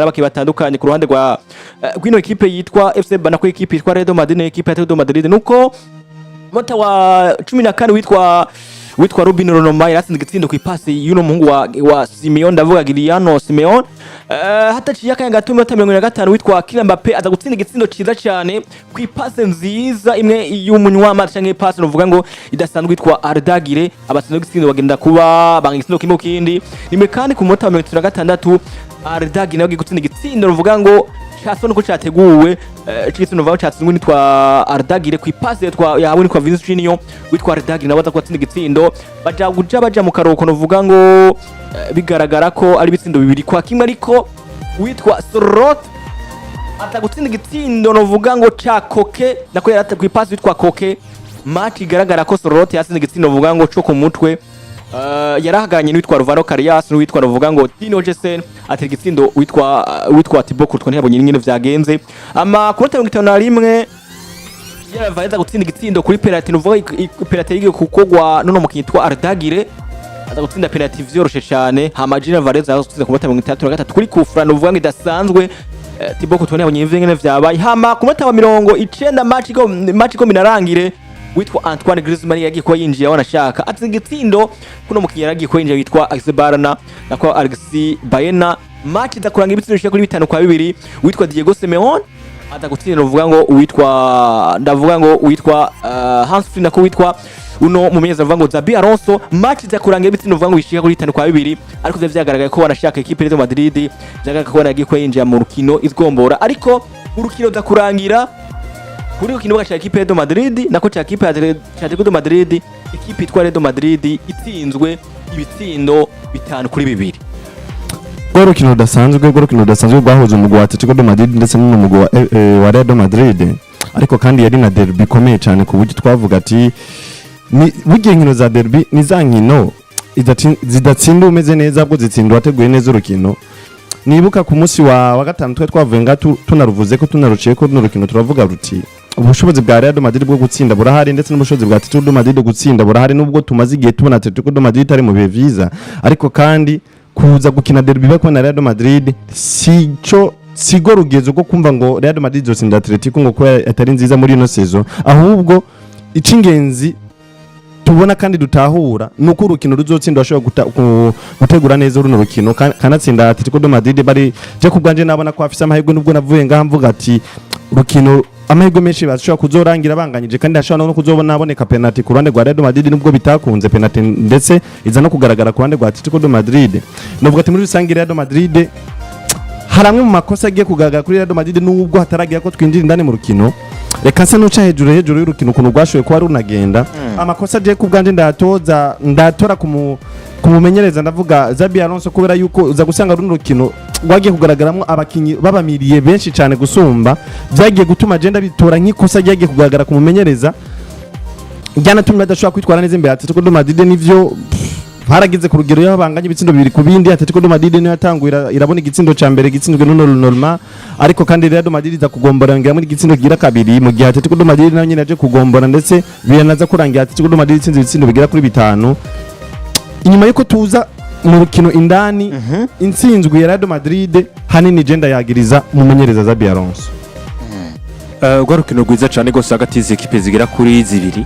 Abakinnyi batandukanye ku ruhande rwa rw'ino ekipe yitwa FC Bana, ko ekipe yitwa Real Madrid na ekipe ya Atletico Madrid, nuko munota wa 14 witwa Robin Le Normand yaratsinze igitsindo ku ipasi y'uno muhungu wa Simeone, ndavuga Giuliano Simeone. Hataciye akanya gato, iminota 45, witwa Kylian Mbappe aza gutsinda igitsindo ciza cyane ku ipasi nziza imwe y'umunywa canke ipasi novuga ngo idasanzwe yitwa Arda Güler. Abatsinda igitsindo, bagenda kuba banga igitsindo kimwe ku kindi nimwe. Kandi ku munota wa 36, Arda Güler nawe agiye gutsinda igitsindo novuga ngo cyasone ko cyateguwe, c'igitsindo novuga ngo cyatsinzwe nitwa Arda Güler ku ipasi yitwa yahawe nitwa Vinicius Junior. Witwa Arda Güler nawe aza kubatsinda igitsindo, baja kuja baja mu karuhuko novuga ngo bigaragara ko ari ibitsindo 2-1. Ariko witwa Sorloth aza gutsinda igitsindo novuga ngo ca Koke, nako yarate ku ipasi witwa Koke. Match igaragara ko Sorloth yatsinze igitsindo novuga ngo co ku mutwe. Yarahagaranye n'uwitwa Alvaro Carreras n'uwitwa novuga ngo Dean Huijsen, atera igitsindo witwa Thibaut Courtois ntiyabonye ingene vyagenze. Ama ku minota 51, yaravaza gutsinda igitsindo kuri penalty, novuga penalty yigiye kukogwa n'uno mukinyi yitwa Arda Güler, aza gutsinda penalty vyoroshe cyane. Hama Julian Alvarez aza gutsinda ku minota 63 kuri coup franc novuga ngo idasanzwe. Thibaut Courtois ntiyabonye ingene vyabaye. Hama ku munota wa 90, match iko minarangire, witwa Antoine Griezmann yagiye kuba yinjiye wanashaka atsinda igitsindo kuno mukinyi yaragiye kuba yinjiye witwa Alex Barna, nako Alex Baena. Match iza kuranga ibitsindo bishika kuri 5-2. Witwa Diego Simeone aza gutsinda uvuga ngo uwitwa, ndavuga ngo uwitwa Hans Flick, nako witwa uno mumenyereza avuga ngo Xabi Alonso. Match iza kurangira ibitsindo uvuga ngo bishika kuri 5-2, ariko vyari vyagaragaye ko wanashaka ekipe ya Real Madrid, vyagaragaye ko yaragiye kuba yinjira mu rukino izgombora. Ariko urukino za kurangira kuri ku kibuga ca ekipe ya Real Madrid, nako ca ekipe ya ca Atletico de Madrid, ekipe yitwa Real Madrid itsinzwe ibitsindo 5-2. Rwa rukino rudasanzwe rwahuza umugwi wa Atletico de Madrid ndetse n'umugwi wa Real de Madrid, ariko kandi yari na derby ikomeye cyane, ku buryo twavuga ati ni burya inkino za derby ni za nkino zidatsinda umeze neza, ahubwo zitsinda uwateguye neza urukino. Nibuka ku munsi wa gatanu twe twavuye nga tunaruvuze ko tunaruciye ko runo rukino, turavuga ruti ubushobozi bwa Real de Madrid bwo gutsinda burahari, ndetse n'ubushobozi bwa Atletico de Madrid gutsinda burahari, nubwo tumaze igihe tubona Atletico de Madrid itari mu bihe vyiza. Ariko kandi kuza gukina derby bari kubona Real de Madrid sico sigo rugezo rwo kumva ngo Real de Madrid izotsinda Atletico ngo kuba atari nziza muri ino saison. Ahubwo icingenzi tubona kandi dutahura nuko urukino ruzotsinda bashobora gutegura neza runo rukino kanatsinda Atletico de Madrid. Bari je kubwanje nabona ko afise amahirwe, nubwo navuye ngaha mvuga ati urukino amahirwe menshi bashobora kuzorangira banganyije, kandi hashobora no kuzobona aboneka penalty ku ruhande rwa Real Madrid, nubwo bitakunze. Penalty ndetse iza no kugaragara ku ruhande rwa Atletico de Madrid. Novuga ati muri rusange Real Madrid hari amwe mu makosa agiye kugaragara kuri Real Madrid, nubwo hataragira ko twinjira indani mu rukino. Reka nse nuca hejuru y'urukino ukuntu rwashoboye kuba runagenda. Amakosa agiye ku bwanje ndayatoza, ndayatora kumumenyereza, ndavuga Xabi Alonso, kubera yuko uza gusanga runo rukino rwagiye kugaragaramo abakinyi babamiriye benshi cyane gusumba. Byagiye gutuma agenda bitora nk'ikosa ryagiye kugaragara ku mumenyereza, ryanatumye adashobora kwitwara neza imbere ya Atletico de Madrid. Nivyo, harageze ku rugero yaho banganya ibitsindo 2-2. Atletico de Madrid niyo yatanguye irabona igitsindo ca mbere gitsinzwe n'uno Normand, ariko kandi Real de Madrid iza kugombora yongera muri igitsindo kigira kabiri, mu gihe Atletico de Madrid nayo nyene yaje kugombora, ndetse biranaza kurangira Atletico de Madrid itsinze ibitsindo bigera kuri bitanu. Inyuma yuko tuza mu rukino indani, intsinzwi ya Real de Madrid hanini je ndayagiriza umumenyereza Xabi Alonso. Rwa rukino rwiza cyane rwose hagati y'izi ekipe zigera kuri zibiri,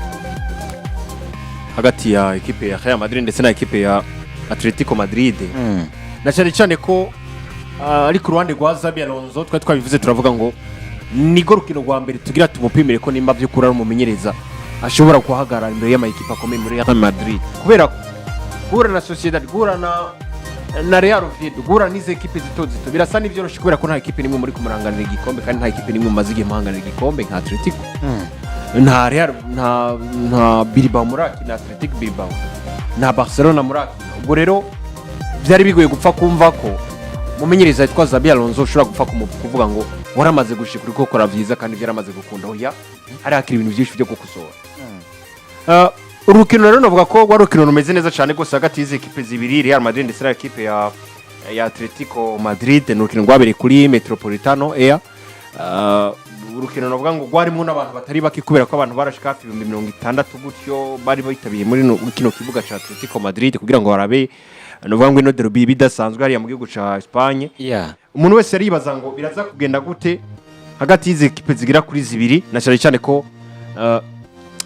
hagati ya ekipe ya Real Madrid ndetse na ekipe ya Atletico Madrid, na cyane cyane ko ari ku ruhande rwa Xabi Alonso. Twari twabivuze, turavuga ngo nirwo rukino rwa mbere tugira tumupimire ko nimba by'ukuri ari umumenyereza ashobora guhagarara imbere y'amakipe akomeye muri Real Madrid, kubera ko guhura na Sociedad, guhura na Real Oviedo, guhura n'izi ekipe zito zito birasa n'ibyoroshe, kubera ko nta ekipe n'imwe muri kumuranganira igikombe, kandi nta ekipe n'imwe mumaze igihe muhanganira igikombe nka Atletico, nta Real, nta Bilbao murakina, Athletic Bilbao, nta Barcelona murakina. Ubwo rero byari bigoye gupfa kumva ko mumenyereza witwa Xabi Alonso ushobora gupfa kuvuga ngo waramaze gushika, uri gukora byiza kandi byaramaze gukunda. Oya, hari hakiri ibintu byinshi byo gukosora. Urukino rero navuga ko rwari urukino rumeze neza cyane rwose hagati y'izi ekipe zibiri, Real Madrid ndetse na ekipe ya Atletico Madrid. Ni urukino rwabereye kuri Metropolitano Air. Urukino navuga ngo rwarimo n'abantu batari bake, kubera ko abantu barashika hafi 60,000 gutyo bari bitabiriye muri kino kibuga cya Atletico Madrid kugira ngo barabe navuga ngo ino derby bidasanzwe hariya mu gihugu cya Espagne. Umuntu wese yaribaza ngo biraza kugenda gute hagati y'izi ekipe zigira kuri zibiri, na cyane cyane ko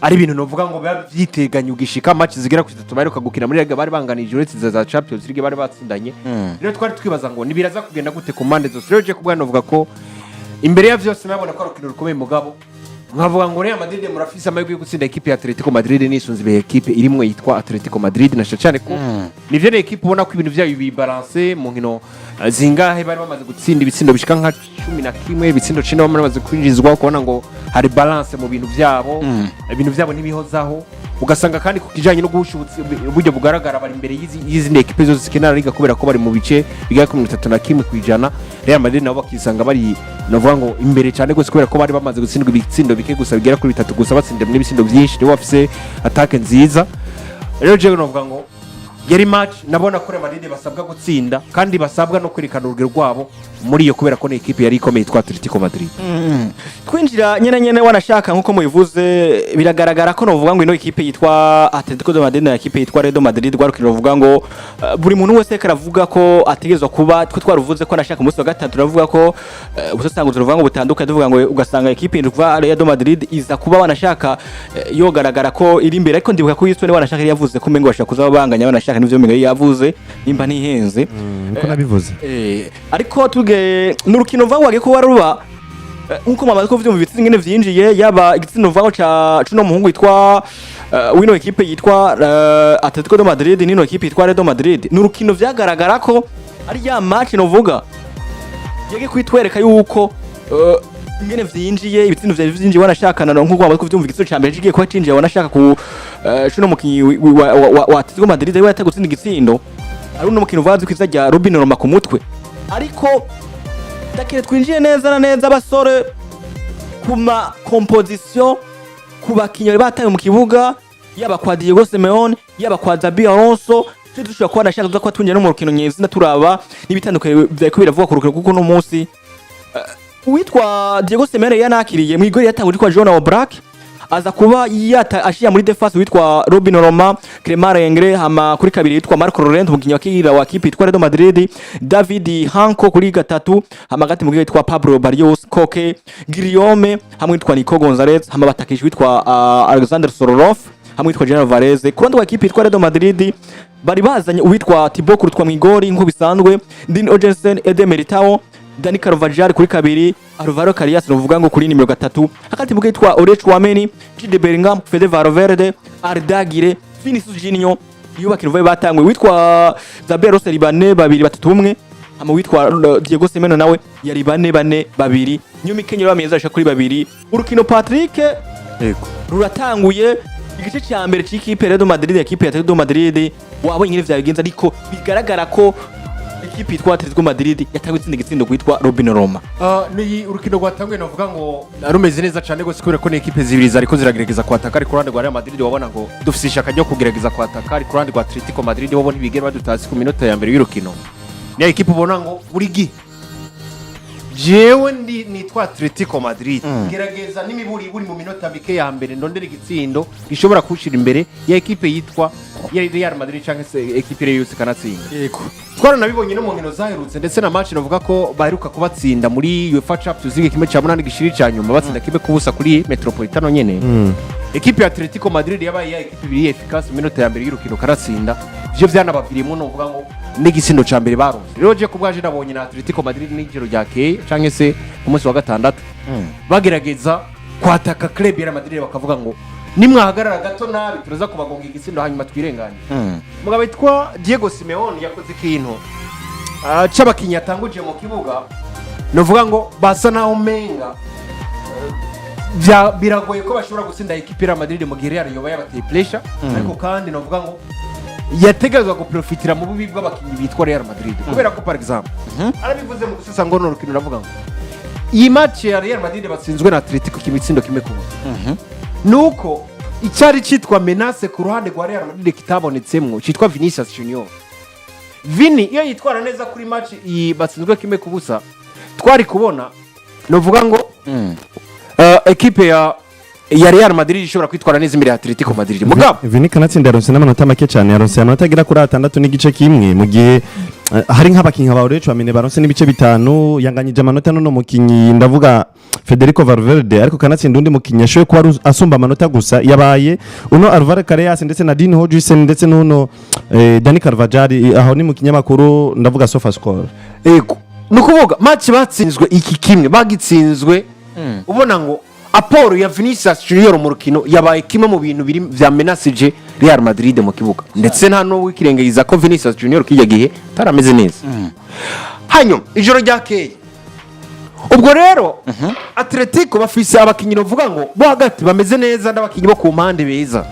ari ibintu novuga ngo biba vyiteganya ugishika match zigera kuri zitatu baheruka gukina muri Liga bari banganije, uretse iza za Champions League bari batsindanye. Rero twari twibaza ngo nibiraza kugenda gute ku mpande zose. Rero je kubwa novuga ko imbere ya vyose nabona ko ari urukino rukomeye, mugabo nkavuga ngo Real Madrid murafise amahirwe yo gutsinda ekipe ya Atletico Madrid nisunze ibihe ekipe irimwo yitwa Atletico Madrid, na cyane ko nivyo ni ekipe ubona ko ibintu vyayo bibalance mu nkino zingahe bari bamaze gutsinda ibitsindo bishika nka 11, ibitsindo 10 bari bamaze kwinjizwa, ukabona ngo hari balance mu bintu vyabo, ibintu vyabo ntibihozaho. Ugasanga kandi ku kijanye no guhusha uburyo bugaragara bari imbere y'izindi ekipe zose zikina La Liga, kubera ko bari mu bice bigera kuri 31%. Real Madrid nabo bakisanga bari navuga ngo imbere cyane gose, kubera ko bari bamaze gutsindwa ibitsindo bike gusa bigera kuri bitatu gusa, batsinda n'ibitsindo byinshi, nibo bafise attaque nziza. Rero jewe novuga ngo yari match nabona ko Real Madrid basabwa gutsinda, kandi basabwa no kwerekana urugero rwabo muri iyo, kubera ko ni ekipe yari ikomeye yitwa Atletico Madrid. Twinjira nyene nyene, wanashaka nkuko mubivuze, biragaragara ko novuga ngo ino ekipe yitwa Atletico de Madrid na ekipe yitwa Real Madrid rwarukino ruvuga ngo buri muntu wese ariko aravuga ko ategerezwa kuba twe twaruvuze ko nashaka umunsi wa gatatu turavuga ko ubusasanguzi ruvuga ngo butandukanye, tuvuga ngo ugasanga ekipe yitwa Real Madrid iza kuba wanashaka yogaragara ko iri imbere. Ariko ndibuka ko Yisone wanashaka yari yavuze ko umengo bashaka kuza banganya, wanashaka nivyo umengo yari yavuze nimba ntihenze. Niko nabivuze. Ariko tuge n'urukino ruvuga ngo wagiye kuba ruba nkuko mwamaze kuvyumva ibitsindo ingene vyinjiye, yaba igitsindo mvuga ngo ca cuno muhungu yitwa wino ekipe yitwa Atletico de Madrid nino ekipe yitwa Real Madrid, ni urukino vyagaragara ko ari ya match novuga yege kwitwereka yuko ingene vyinjiye, ibitsindo vyari vyinjiye wanashakana no nkuko wamaze kuvyumva, igitsindo ca mbere kigiye kuba cinjiye wanashaka ku cuno mukinyi wa Atletico Madrid yari yateye gutsinda igitsindo, ari uno mukino uvanze kwiza rya Robin Roma ku mutwe. Ariko ndakire twinjiye neza na neza abasore ku ma composition, ku bakinyi bari bataye mu kibuga, yaba kwa Diego Simeone, yaba kwa Xabi Alonso, twe dushobora kuba nashaka tuza kuba twinjira no mu rukino nyezina turaba n'ibitandukanye vyariko biravugwa ku rukino, kuko no munsi uwitwa Diego Simeone yanakiriye mw'igori yatanguje witwa Jan Oblak, aza kuba yata ashira muri défense witwa Robin Roma, Clement Lenglet, hama kuri kabiri yitwa Marco Llorente, umukinyi wa kira wa kipe yitwa Real Madrid, David Hancko kuri gatatu, hama hagati mu gihe yitwa Pablo Barrios, Koke, Guillaume hamwe yitwa Nico Gonzalez, hama batakisha witwa Alexander Sorloth hamwe yitwa Julian Alvarez. Ku ruhande rwa kipe yitwa Real Madrid bari bazanye uwitwa Thibaut Courtois mw'igori nk'uko bisanzwe, Dean Huijsen, Eder Militao, Dani Carvajal kuri kabiri, Alvaro Carreras nuvuga ngo kuri nimero gatatu, hagati mu yitwa Aurelien Tchouameni, Jude Bellingham, Fede Valverde, Arda Güler, Vinicius Junior yubaka iruvaye batangwe witwa Xabi Alonso yari 4-2-3-1, hama witwa Diego Simeone nawe yari 4-4-2, niyo mikenyero bameza ashaka kuri babiri. Urukino, Patrick, Yego. ruratanguye. Igice cya mbere cy'ikipe Real Madrid, ekipe ya Atletico Madrid, wabonye ingene vyabigenza, ariko bigaragara ko ekipe yitwa Atletico Madrid yatanguye itsinda igitsindo kwitwa Robin Roma. Ni urukino rwatanguye navuga ngo rumeze neza cyane rwose, kubera ko ni ekipe zibiri zariko ziragerageza kwataka. Ariko uruhande rwa Real Madrid wabona ngo dufise ishaka ryo kugerageza kwataka, ariko uruhande rwa Atletico Madrid bo ntibigera badutasi ku minota ya mbere y'urukino. Ni ekipe ubona ngo buri gihe jewe ndi nitwa Atletico Madrid, gerageza n'imiburi buri mu minota mike ya mbere ndondera igitsindo gishobora kushira imbere ya ekipe yitwa ya Real Madrid cyangwa se ekipe yose kanatsinda. Twaranabibonye no mu nkino zaherutse, ndetse na match navuga ko baheruka kubatsinda muri UEFA Champions League kimwe cya munani gishiri cya nyuma, batsinda 1-0 kuri Metropolitano nyene. Ekipe ya Atletico Madrid yabaye ya ekipe ibiri efficace mu minota ya mbere y'urukino karatsinda, ivyo vyanabaviriyemo novuga ngo n'igitsindo ca mbere baronse. Rero je kubwaje nabonye na Atletico Madrid n'ijoro ryakeye canke se ku munsi wa gatandatu bagerageza kwataka club ya Real Madrid, bakavuga ngo nimwahagarara gato nabi turaza kubagonga igitsindo hanyuma twirenganye. Mugabo witwa Diego Simeone yakoze ikintu c'abakinyi yatanguje mu kibuga novuga ngo basa naho menga biragoye ko bashobora gutsinda ekipe ya Real Madrid mu gihe Real yoba yabateye pressure. Ariko kandi novuga ngo yategerezwa guprofitira mu bubi bw'abakinyi bitwa Real Madrid, kubera ko par exemple arabivuze mu gusesa ngo urukino uravuga ngo iyi match ya Real Madrid batsinzwe na Atletico kimitsindo 1-0, nuko icyari cyitwa menace ku ruhande rwa Real Madrid kitabonetsemwo, cyitwa Vinicius Junior. Vini iyo yitwara neza kuri match iyi batsinzwe 1-0, twari kubona novuga ngo ekipe ya Real Madrid ishobora kwitwara neza imbere ya Atletico Madrid, mugabo Vini kanatsinda yaronse n'amanota make cyane, yaronse amanota agera kuri 6.1, mu gihe hari nk'abakinyi ba Aurelien Tchouameni baronse n'ibice 5, yanganyije amanota n'uno mukinyi, ndavuga Federico Valverde, ariko kanatsinda undi mukinyi ashoboye kuba asumba amanota gusa yabaye uno Alvaro Carreras ndetse na Dean Huijsen ndetse n'uno Dani Carvajal. Aho ni mu kinyamakuru, ndavuga SofaScore. Ego, ni ukuvuga match batsinzwe iki kimwe bagitsinzwe, ubona ngo apport ya Vinicius Junior mu rukino yabaye kimwe mu bintu biri vyamenasije Real Madrid mu kibuga, ndetse nta n'uwikirengagiza ko Vinicius Junior kijya gihe tarameze neza. Hanyuma ijoro ryakeye ubwo rero Atletico bafise abakinyi bavuga ngo bo hagati bameze neza n'abakinyi bo ku mpande beza.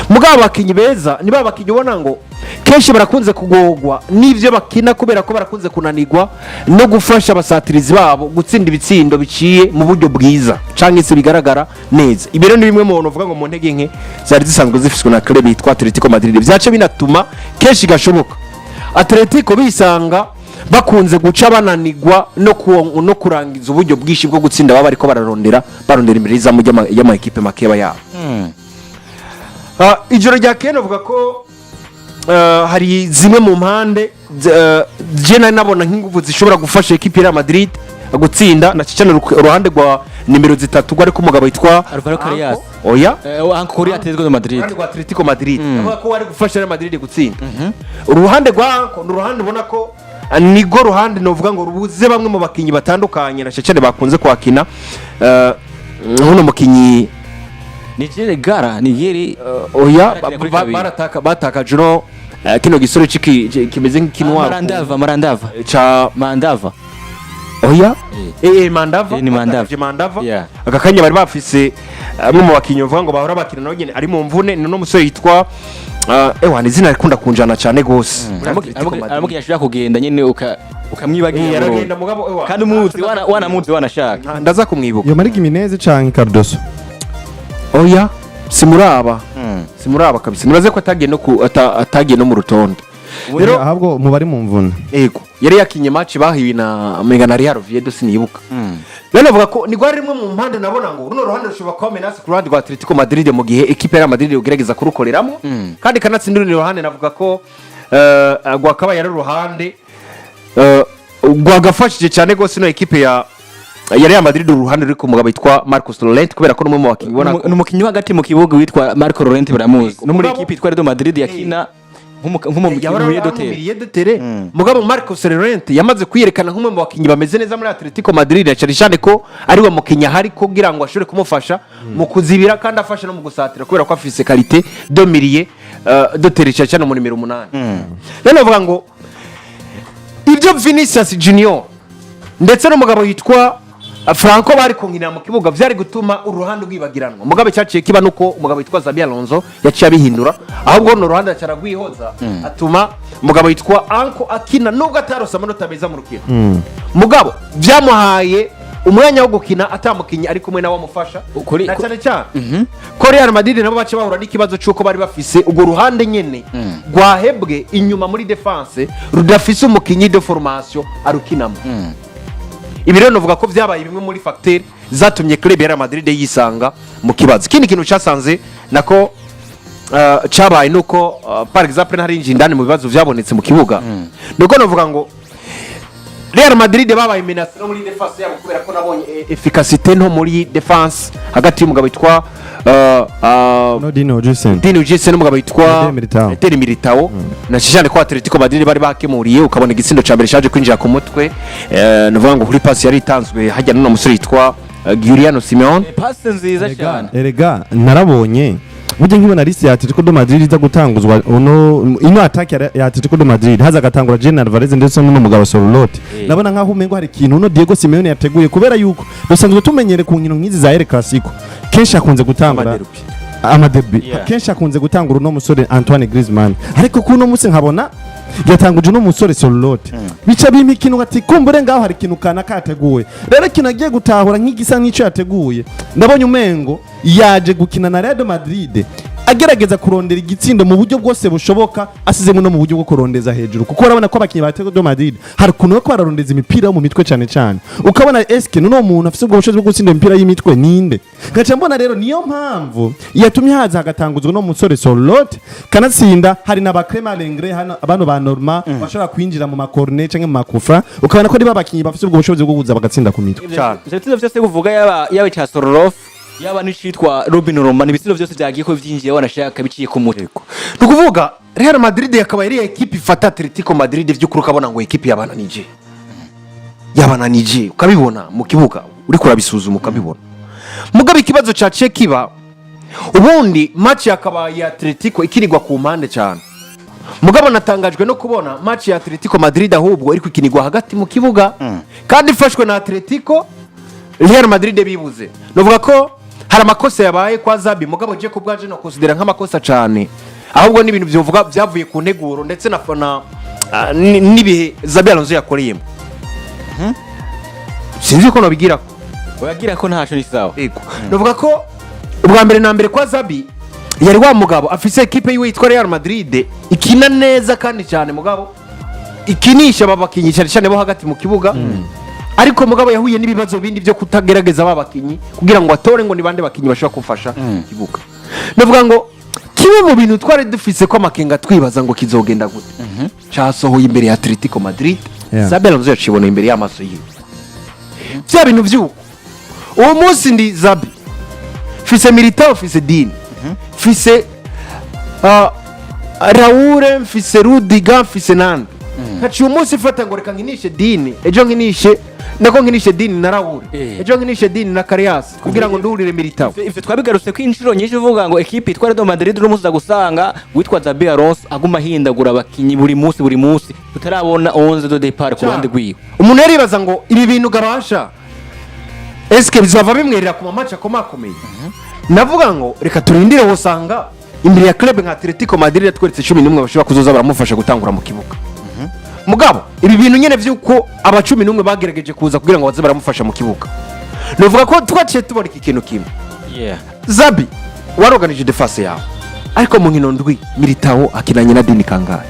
Mugabo abakinyi beza ni ba bakinyi ubona ngo kenshi barakunze kugogwa n'ivyo bakina, kubera ko barakunze kunanirwa no gufasha abasatirizi babo gutsinda ibitsindo biciye mu buryo bwiza canke se bigaragara neza. Ibi rero ni bimwe mu bintu uvuga ngo mu ntege nke zari zisanzwe zifiswe na club yitwa Atletico Madrid, vyace binatuma kenshi gashoboka Atletico bisanga bakunze guca bananigwa no kurangiza uburyo bwinshi bwo gutsinda baba bariko bararondera imbere y'izamu y'ama ekipe makeba yabo. Ijoro rya kene bavuga ko hari zimwe mu mpande je nari nabona nk'inguvu zishobora gufasha ekipe ya Real Madrid gutsinda, na cyane uruhande rwa nimero 3 rwariko umugabo witwa Alvaro Carreras. Anco. Oya. Anco kuri Atletico de Madrid. Uruhande rwa Atletico Madrid, avuga ko wari gufasha Real Madrid gutsinda, uruhande rwa Anco ni uruhande ubona ko nigo ruhande novuga ngo rubuze bamwe mu bakinyi batandukanye, na cyane bakunze kwakina nkuno mukinyi. Ni Jere Gara ni Yeri. Oya. Barakina kuri kabiri. Batakaje uno kino gisore kimeze nk'ikinwaro. Marandava, Marandava. Ca Mandava. Oya, Mandava. Ni Mandava. Batakaje Mandava. Aka kanya bari bafise amwe mu bakinyi bavuga ngo bahora bakina, nawe nyene ari mu mvune, ni uno musore yitwa ewa, ni izina rikunda kunjana cyane gose muri Atletico Madrid. Aramukinya ashobora kugenda nyene ukamwibagira Yaragenda burundu. Mugabo ewa Kandi umuzi wanamuzi wanashaka. Ndaza kumwibuka. Iyo mari Gimenez canke Cardoso? Oya, simuraba, simuraba kabisa. Nibaze ko atagiye no ku atagiye no mu rutonde rero. Ahubwo mubari mu mvune. Yego, yari yakinye match bahiwe na Menga na Real Oviedo, sinibuka. Rero navuga ko ni rwari rimwe mu mpande nabona ngo runo ruhande rushobora kuba menace ku ruhande rwa Atletico Madrid mu gihe equipe ya Real Madrid ugerageza kurukoreramo kandi kanatsinda. Urundi ruhande navuga ko rwakabaye ari uruhande rwagafashije cyane rwose ino equipe ya Real Madrid, uruhande ruri ku mugabo witwa Marcos Llorente, kubera ko n'umwe mu bakinnyi ubona ko Ni umukinnyi wo hagati mu kibuga witwa Marco Llorente, baramuzi no muri Mugabo- equipe yitwa Real Madrid yakina Yahora nk'umukinnyi ari dotere. Milieu de terrain. Mugabo Marcos Llorente yamaze kwiyerekana nk'umwe mu bakinnyi bameze neza muri Atletico Madrid, na cyane cyane ko ari we mukinnyi ahari kugira ngo ashobore kumufasha mu kuzibira kandi afasha no mu gusatira, kubera ko afise qualité de milieu de terrain, cyane cyane mu nimero 8. Rero navuga ngo ibyo Vinicius Junior ndetse n'umugabo yitwa Franco bari kunkinira mu kibuga byari gutuma uruhande rwibagiranwa. Mugabe cyaciye kiba nuko umugabo witwa Xabi Alonso yaciye abihindura, ahubwo runo ruhande acara rwihoza, atuma umugabo witwa Anko akina, nubwo atarose amanota meza mu rukino. Mugabo byamuhaye umwanya wo gukina atamukinyi ari kumwe nawe amufasha, na cyane cyane ko Real Madrid nabo bace bahura n'ikibazo cy'uko bari bafise urwo ruhande nyene rwahebwe inyuma muri défense, rudafise umukinyi de formation arukinamo. Ibi rero novuga ko byabaye bimwe muri facteur zatumye club ya Real Madrid yisanga mu kibazo. Ikindi kintu cyasanze nako cabaye nuko par exemple ntarinjiye indani mu bibazo byabonetse mu kibuga, nuko novuga ngo Real Madrid babaye menace no muri défense yabo, kubera ko nabonye efficacité nto muri défense hagati y'umugabo witwa No Dean Huijsen. Dean Huijsen n'umugabo witwa Eder Militao. Eder Militao, na cyane ko Atletico Madrid bari bakemuriye, ukabona igitsindo ca mbere caje kwinjira ku mutwe, nuvuga ngo kuri passe yari itanzwe hajya n'uno musore yitwa Giuliano Simeone. Passe nziza cyane. Erega narabonye burya nkibona liste ya Atletico de Madrid iza gutanguzwa, uno ino attaque ya Atletico de Madrid haza agatangura Julian Alvarez ndetse n'uno mugabo Sorloth, nabona nkaho umengo hari ikintu uno Diego Simeone yateguye, kubera yuko dusanzwe tumenyere ku nkino nk'izi za El Clasico kenshi akunze gutangura Amaderbi. Amaderbi. Kenshi akunze gutangura uno musore Antoine Griezmann, ariko kuno munsi nkabona yatanguje uno musore Sorloth, bica bimpa ikintu ati kumbure ngaho hari ikintu kana kateguye. Rero ikintu agiye gutahura nk'igisa nk'ico yateguye, ndabonye umengo yaje gukina na Real Madrid. Agerageza kurondera igitsindo mu buryo bwose bushoboka, asizemo no mu buryo bwo kurondeza hejuru, kuko urabona ko abakinnyi ba Atletico de Madrid hari ukuntu bariko bararondeza imipira yo mu mitwe cyane cyane, ukabona eske nuno muntu afise ubwo bushobozi bwo gutsinda imipira y'imitwe ninde? Ngaca mbona rero niyo mpamvu yatumye haza hagatanguzwa no musore Sorloth, kanatsinda hari na ba Clement Lenglet hano, bano ba Norma bashobora kwinjira mu makorne canke mu makufa, ukabona ko ari babakinyi bafise ubwo bushobozi bwo kuza bagatsinda ku mitwe. Cyane. Ivyo bitsindo vyose kuvuga, yaba ica Sorloth, yaba n'icitwa Robin Roma, ni ibitsindo vyose vyagiye ko vyinjiye wanashaka biciye ku mutwe. Ni ukuvuga Real Madrid yakaba ari ekipe ifata Atletico Madrid by'ukuri, ukabona ngo ekipe yabananije, yabananije, ukabibona mu kibuga uriko urabisuzuma ukabibona. Mugabo ikibazo caciye kiba, ubundi match yakabaye Atletico ikinigwa ku mpande cyane, mugabo natangajwe no kubona match ya Atletico Madrid ahubwo iri gukinirwa hagati mu kibuga kandi ifashwe na Atletico. Real Madrid bibuze, nuvuga ko hari amakosa yabaye kwa Xabi, mugabo je ku bwaje no considera nk'amakosa cyane, ahubwo n'ibintu byovuga byavuye ku nteguro ndetse na na n'ibihe Xabi Alonso yakoreyemo. Sinzi ko nobigira ko. Uragira ko ntaco, ni sawa. Yego, nuvuga ko ubwa mbere na mbere kwa Xabi yari wa mugabo afise ekipe yiwe yitwa Real Madrid ikina neza kandi cyane, mugabo ikinisha aba bakinyi cyane cyane bo hagati mu kibuga, ariko mugabo yahuye n'ibibazo bindi byo kutagerageza aba bakinyi kugira ngo atore ngo ni bande bakinyi bashobora kumfasha mu kibuga. Nuvuga ngo kimwe mu bintu twari dufise ko amakenga, twibaza ngo kizogenda gute, cyasohoye imbere ya Atletico Madrid. Xabi Alonso yaciboneye imbere y'amaso yiwe bya bintu by'uko uwo munsi ndi Xabi, mfise Militao, mfise Digne, mfise Raul, mfise Rudiger, mfise nande, nkaciye umunsi mfata ngo reka nkinishe Digne, ejo nkinishe, nako nkinishe Digne na Raul, ejo nkinishe Digne na Carreras kugira ngo nduhurire Militao. Ivyo twabigarutse ko inshuro nyinshi, uvuga ngo ekipe itwara Real Madrid uno munsi uza gusanga witwa Xabi Alonso aguma ahindagura abakinyi buri munsi buri munsi, tutarabona 11 de départ ku ruhande rwiwe. Umuntu yaribaza ngo ibi bintu gabasha eske bizava bimwerera ku ma match akomakomeye? Navuga ngo reka turindire, wosanga imbere ya club nka Atletico Madrid yatweretse 11 bashobora kuzoza baramufasha gutangura mu kibuga. Mugabo ibi bintu nyene vy'uko aba 11 bagerageje kuza kugira ngo baze baramufasha mu kibuga, nuvuga ko twaciye tubona iki kintu kimwe: Xabi waroganije défense yawe, ariko mu nkino ndwi Militao akinanye na Digne kangahe?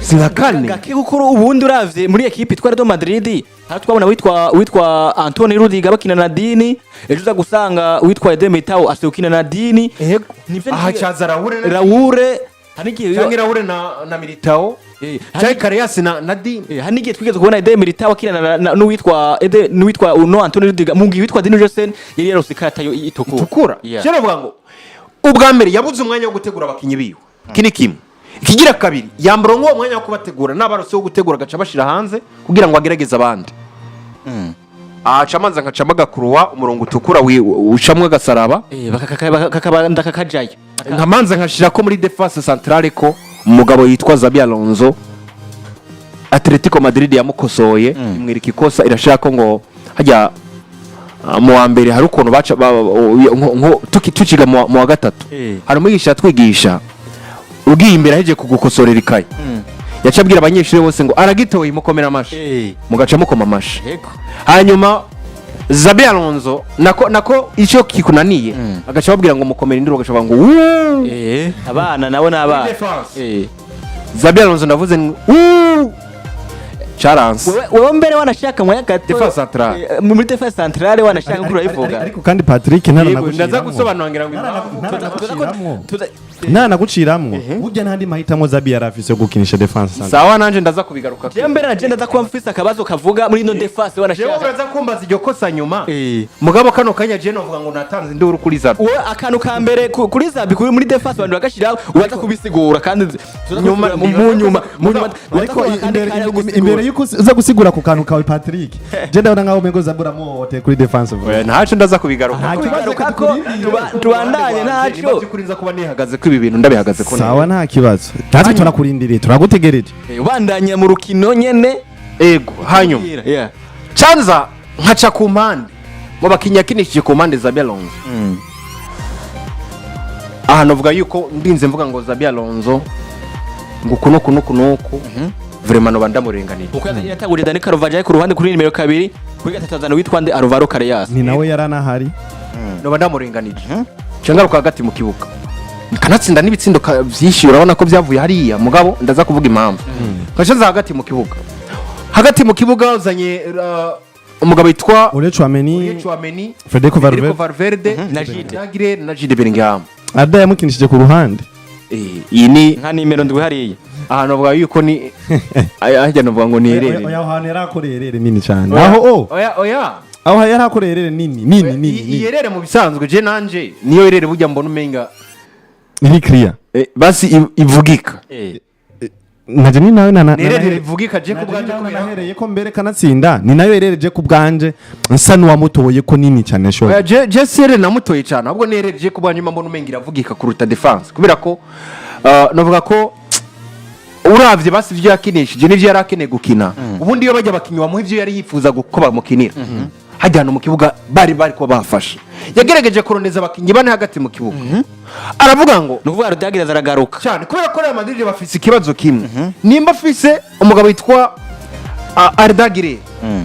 Si nka kane? Gake, kuko ubundi uravye muri ekipe itwara Real Madrid hari twabona witwa Antonio Rudiger bakina na Digne, ejo uza gusanga witwa Eder Militao asigaye ukina na Digne. Nivyo. Aha cyaza Raul na Raul hari igihe cyangwa Raul na Militao cyangwa Carreras na Digne. Hari n'igihe twigeze kubona Eder Militao akina n'uwitwa Eder, n'uwitwa uno Antonio Rudiger, mu gihe witwa Dean Huijsen yari yarose ikarata yo itukura. Itukura. Cyo navuga ngo ubwa mbere yabuze umwanya wo gutegura abakinyi biwe, iki ni kimwe. Ikigira kabiri, yambara nk'uwo mwanya wo kubategura n'abarose wo gutegura agaca bashyira hanze kugira ngo agerageze abandi, aca amanza nkacamo agakuruwa umurongo utukura ucamwo agasaraba. Kakabanda kakajayo. Nkamanza nkashira ko muri défense centrale ko umugabo yitwa Xabi Alonso, Atletico Madrid yamukosoye, imwereka ikosa, irashaka ko ngo hajya mu wa mbere hari ukuntu baca tukiga mu wa gatatu, hari umwigisha yatwigisha ugiye imbere ahejeje kugukosorera ikayi, yaca abwira abanyeshuri bose ngo aragitoye, mukomera amashi, mugaca mukoma amashi. Hanyuma Xabi Alonso nako icyo kikunaniye agaca ababwira ngo mukomere induru, bagaca bavuga ngo wuuu. Abana nabo ni abana. Défense. Xabi Alonso ndavuze ngo wuuu, caranse. Wewe mbere wanashaka mwanya gato. Défense centrale. Muri défense centrale wanashaka ko urayivuga. Ariko kandi Patrick, Yego, ndaza ntaranaguciramwo. gusobanura ngira ngo impamvu. Ntaranaguciramwo, ntaranaguciramwo, burya n'andi mahitamo Xabi yari afise yo gukinisha défense centrale. Sawa, nanje ndaza kubigaruka. Jewe mbere na ndaza kuba mfise akabazo kavuga muri ino défense Jewe wanashaka. uraza kumbaza iryo kosa nyuma. Mugabo kano kanya je novuga ngo natanze induru kuri Xabi. Wowe akantu ka mbere kuri Xabi kuri muri défense abantu bagashira, uraza kubisigura kandi tuza Nyuma- kubisigura mu nyuma. Ariko imbere yuko uza gusigura ku kantu kawe Patrick, je ndabona nkaho umengo Xabi uramuhohoteye kuri défense. Oya, ntaco ndaza kubigaruka. Nta kibazo. Kubigaruka ko tubandanye Niba ntaco. by'ukuri nza kuba nihagaze ko ibi bintu ndabihagaze ko. Sawa, nta kibazo, natwe turakurindiriye, turagutegereje. Ubandanya mu rukino nyene. Ego, hanyuma canza nkaca ku mpande mu bakinnyi yakinishije ku mpande Xabi Alonso. Aha navuga yuko ndinze mvuga ngo Xabi Alonso ngo uku nuku nuku nuku, vraiment noba ndamurenganije. Kuko yatanguriye Dani Carvajal ku ruhande kuri nimero 2, kuri gatatu azana witwa nde, Alvaro Carreras. Ni nawe yaranahari. Noba ndamurenganije. Ngaruka hagati mu kibuga, kanatsinda n'ibitsindo vyinshi, urabona ko byavuye hariya, mugabo ndaza kuvuga impamvu. Kaca hagati mu kibuga, hagati mu kibuga uzanye umugabo witwa Ole Tchouameni. Aurelien Tchouameni, Federico Federico Valverde. Valverde Na Jude. na Jude, na Jude Bellingham. Arda yamukinishije ku ruhande. Iyi ni Nka nimero 7 hariya. Ahantu bavuga yuko ni ahajya navuga ngo ni erere. Oya, aho hantu yarakoreye erreur nini cyane aho o Oya, oya. Aho yarakoreye erreur nini nini nini. Iyi Nini. Erreur mu bisanzwe je nanje niyo erreur burya mbona umenga Iri clear. Basi ivugika. Naje ni nawe Ni erreur ivugika je ku bwanje kubera nahereye ko mbere kanatsinda ni nayo erreur je ku bwanje nsa n'uwamutoye ko nini cyane Oya, shoye. Je si erreur namutoye cyane, ahubwo ni erreur je ku bwanje mbona umenga iravugika kuruta défense, kubera ko navuga ko uravye basi ivyo yakinishije n'ivyo yari akeneye gukina. Ubundi iyo bajya abakinyi bamuha ivyo yari yifuza ko bamukinira hajya hano mu kibuga, bari kuba bafashe. Yagerageje kurondeza abakinyi bane hagati mu kibuga, aravuga ngo Ni ukuvuga Rudagira aragaruka. Cyane, kubera ko Real Madrid bafise ikibazo kimwe: nimba afise umugabo witwa Arda Güler,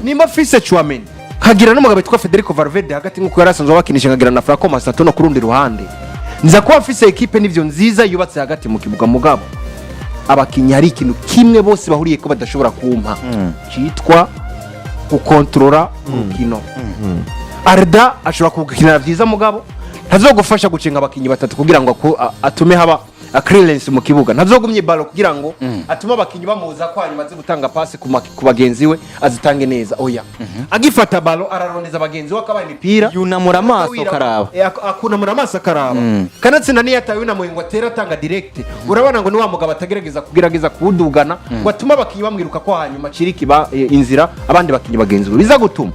nimba afise Tchouameni, nkagira n'umugabo witwa Federico Valverde hagati nk'uko yari asanzwe abakinisha, nkagira na Franco Mastantuono ku rundi ruhande, nza kuba afise ekipe n'ivyo nziza yubatse hagati mu kibuga. Mugabo abakinyi hari ikintu kimwe bose bahuriye ko badashobora kumpa, cyitwa gukontorora urukino. Arda ashobora kugukinira byiza, mugabo ntazogufasha gucenga abakinyi batatu kugira ngo atume haba a clearance mu kibuga, ntazogumye ballon kugira ngo atume abakinyi bamuza ko hanyuma aze gutanga passe ku bagenzi we azitange neza. Oya, agifata ballon ararondeza bagenzi we, akabaha imipira. Yunamura amaso karaba. Akunamura amaso akaraba. Kanatsinda niyo atawe ngo atere atanga direct, urabona ngo ni wa mugabo atagerageza kugerageza kuwudugana ngo atume abakinyi bamwiruka ko hanyuma acirike inzira abandi bakinyi bagenzi be. Biza gutuma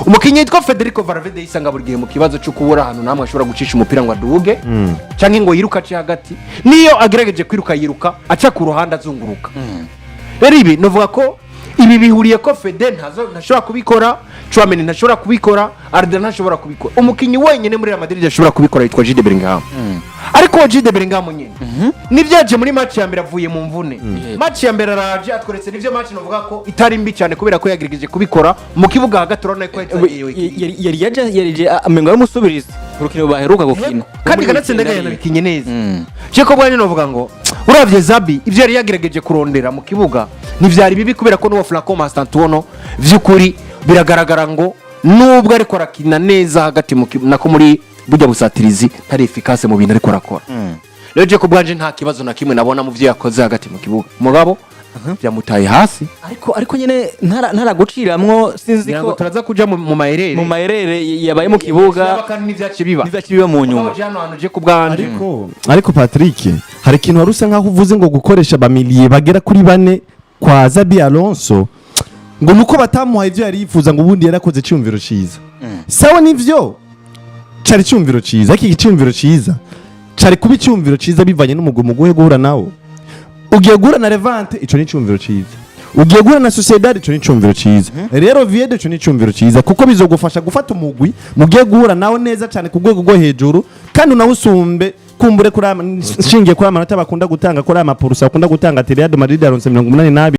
umukinyi yitwa Federico Valverde yisanga buri gihe mu kibazo cyo kubura ahantu namwe ashobora gucisha umupira ngo aduge cyangwa ngo yiruka ace hagati. Niyo agerageje kwiruka, yiruka aca ku ruhande azunguruka. Rero ibi nuvuga ko ibi bihuriye ko Fede ntashobora kubikora, Tchouameni ntashobora kubikora, Arda ntashobora kubikora. Umukinnyi wenyine muri Real Madrid ashobora kubikora yitwa Jude Bellingham. Ariko uwo Jude Bellingham nyine nibyo yaje muri match ya mbere avuye mu mvune. Match ya mbere araje atweretse nivyo, match novuga ko itari mbi cyane, kubera ko yagerageje kubikora mu kibuga hagati, urabona ko yagiye. Yari yaje yari amengo y'umusubirizi ku rukino baheruka gukina. Kandi kanatsinda yanabikinye neza. Je ko bwanyu novuga ngo uravye Xabi ivyo yari yagerageje kurondera mu kibuga ntivyari bibi, kubera ko n'uwo Franco Mastantuono vy'ukuri biragaragara ngo nubwo ariko arakina neza hagati mu nako muri burya busatirizi, ntari efficace mu bintu ariko arakora. Rero je ko bwanje nta kibazo na kimwe nabona mu vyo yakoze hagati mu kibuga, mugabo byamutaye hasi. Ariko nyine ntaraguciramwo, sinzi ngira ngo ko turaza kuja mu ma erreurs mu ma erreurs yabaye mu kibuga kandi n'ivyaciye biba n'ivyaciye biba mu nyuma. Mugabo je hano hantu je ku bwanje Ariko Patrick, hari ikintu wari usa nkaho uvuze ngo gukoresha ba milieux bagera kuri bane kwa Xabi Alonso ngo nuko batamuhaye ibyo yari yifuza, ngo ubundi yarakoze icyumviro cyiza. Sawa, nivyo cari icyumviro cyiza, ariko iki cyumviro cyiza cari kuba icyumviro cyiza bivanye n'umugwi muguhe guhura nawo. Ugiye guhura na Levante, ico ni icyumviro cyiza. Ugiye guhura na Sociedad, ico ni icyumviro cyiza. Rero Oviedo, ico ni icyumviro cyiza, kuko bizogufasha gufata umugwi mugiye guhura nawo neza cyane ku rwego rwo hejuru, kandi unawusumbe kumbure kuri nshingiye kuri amanota bakunda gutanga, kuri aya mapurusa bakunda gutanga ati Real Madrid yaronse 82.